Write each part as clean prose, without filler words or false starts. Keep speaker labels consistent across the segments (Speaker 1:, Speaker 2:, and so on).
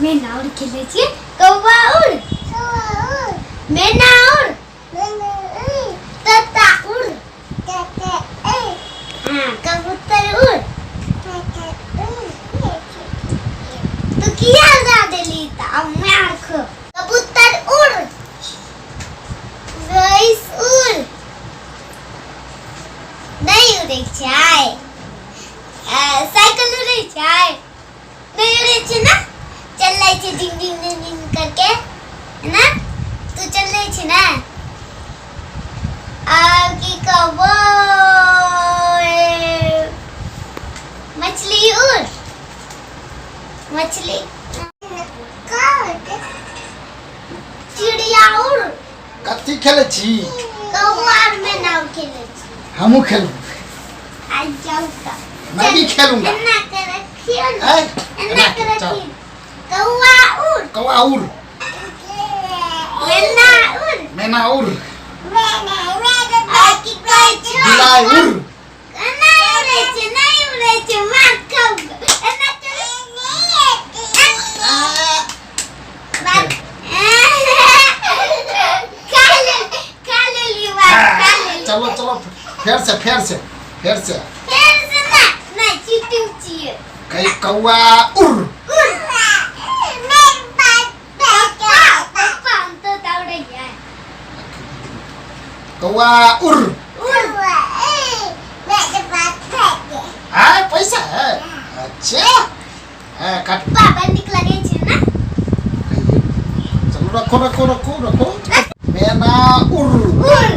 Speaker 1: मैना उड़ खेलै छियै। कौआ उड़, मैना उड़, तोता उड़, हाँ कबूतर उड़। तू किया उड़ा देली त अब मार खो। कबूतर उड़, भैंस उड़। नहि उड़ै छै। साइकिल उड़ै छै? नहि उड़ै छै ने, चलै छै झिंग झिंग झिंग झिंग करके, है ना? तू चलै छै ने। आब की कहबो, मछली उड़, मछली। चिड़िया उड़।
Speaker 2: कथी खेलै छी?
Speaker 1: कौआ आर मैना खेलै छी।
Speaker 2: हमहूँ खेलू।
Speaker 1: आ जाउ तऽ।
Speaker 2: मैं भी खेलूंगा।
Speaker 1: एना के रखियो ने।
Speaker 2: ऐ,
Speaker 1: एना के
Speaker 2: चल।
Speaker 1: रखियो। कौआ उड़,
Speaker 2: कौआ उड़,
Speaker 1: मैना उड़,
Speaker 2: मैना उड़,
Speaker 1: आ की कहै छै?
Speaker 2: बिलाइ उड़।
Speaker 1: नहि उड़ै छै, नहि उड़ै छै, मार खाउ। एना चल। मार खा ले, खा लेली मार, खा लेली।
Speaker 2: चलो चलो, फेर से, फेर से, फेर से।
Speaker 1: फेर से ना, नहि, चीटिंग छियै।
Speaker 2: कई कौआ उड़।
Speaker 1: पप्पा, पप्पा, हम तो दौड़ैया।
Speaker 2: कौआ उड़। है पैसा है? अच्छा है, काट।
Speaker 1: पापा नीक लगै छै ने?
Speaker 2: चलो, रखो रखो रखो रखो। मैना उड़।
Speaker 1: उड़।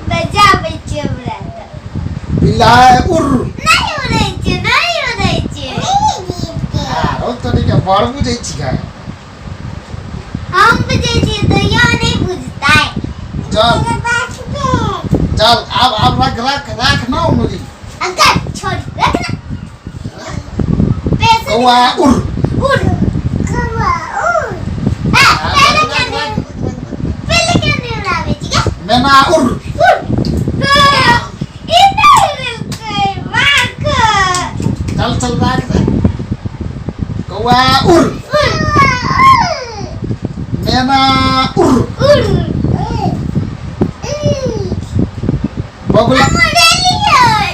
Speaker 1: बजाबै छै हमरा तऽ।
Speaker 2: बिलाइ उड़।
Speaker 1: नहि उड़ै छै, नहि उड़ै छै।
Speaker 2: आरो तरीका बड़ बुझै छियै।
Speaker 1: हम बुझै छियै तऽ यो नहि बुझतै?
Speaker 2: चल चल, आब आब रख रख रख ना उंगली।
Speaker 1: अंकल, छोड़, रख ना पैसे।
Speaker 2: कौआ उड़।
Speaker 1: उड़, कौआ उड़। हाँ, पहले क्या नहीं, पहले क्या नहीं उड़ावे छी?
Speaker 2: मैना उड़।
Speaker 1: उड़। इधर उड़लकै, मार खा।
Speaker 2: चल चल, रख दे। कौआ उड़।
Speaker 1: उड़।
Speaker 2: मैना उड़।
Speaker 1: उड़।
Speaker 2: बगुला।
Speaker 1: हम उड़ेलियै।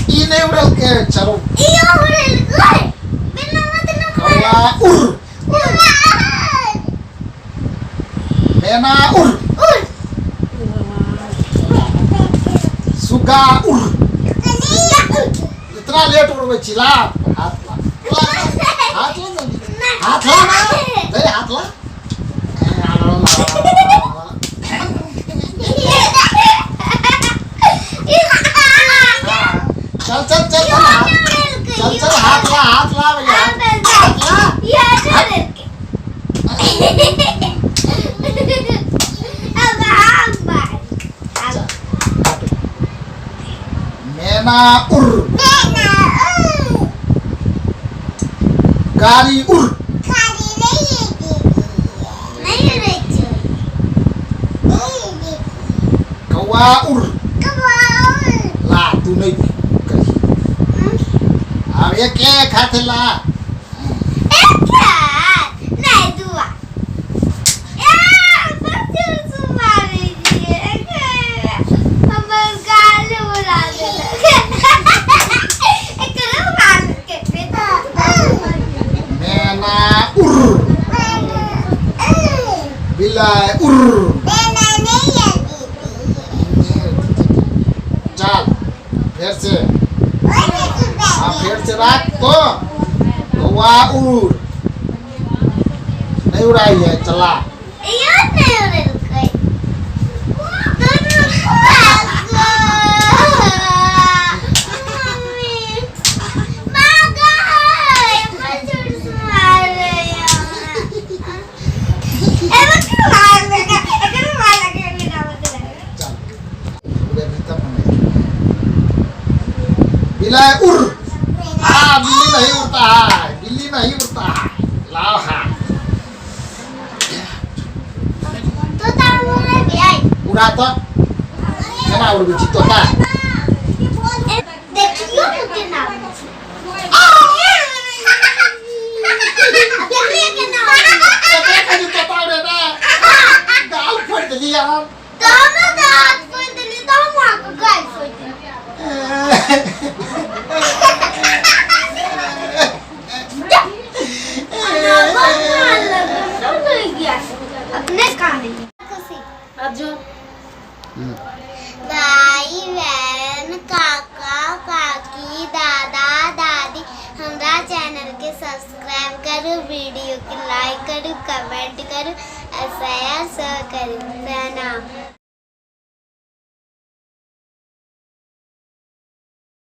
Speaker 2: ई नहि उड़लकै, चलो।
Speaker 1: इहो उड़ेलकै बिना मतलब।
Speaker 2: कौआ उड़।
Speaker 1: उड़।
Speaker 2: मैना उड़।
Speaker 1: उड़।
Speaker 2: सुग्गा उड़। इतना लेट उड़बै छी? ला हाथ, ला ला, हाथ ला, जल्दी हाथ ला ना, दे हाथ ला। चल चल चल चल, हाथ, चल चल, हाथ ला, हाथ ला भैया, हाथ ला। मैना उड़। गाड़ी उड़। कौआ उड़। ला, तू नहीं कही। अब एक एक हाथ ला। मैना उड़, बिलाइ उड़। चल, फिर से। हाँ, फिर से रख तो। कौआ उड़। नहीं उड़ाई है, चला। चल, उड़े भी तब नहीं। बिलाइ उड़। हाँ, बिल्ली नहीं उड़ता है, बिल्ली नहीं उड़ता है। लाओ हाथ। उड़ा तो। केना उड़बै छी तोता?
Speaker 1: देखियो ने केना उड़ै छै।
Speaker 2: यार।
Speaker 1: तो हम तो हाथ फोड़ देली तो हम अहाँके गारि फोड़ देली। अपने कहानी खुशी।
Speaker 3: अब जो
Speaker 1: भाई बहन, काका काकी, दादा दादी, हमरा चैनल के सब्सक्राइब करू, वीडियो के लाइक करू, कमेंट करू और शेयर सब करू। प्रणाम।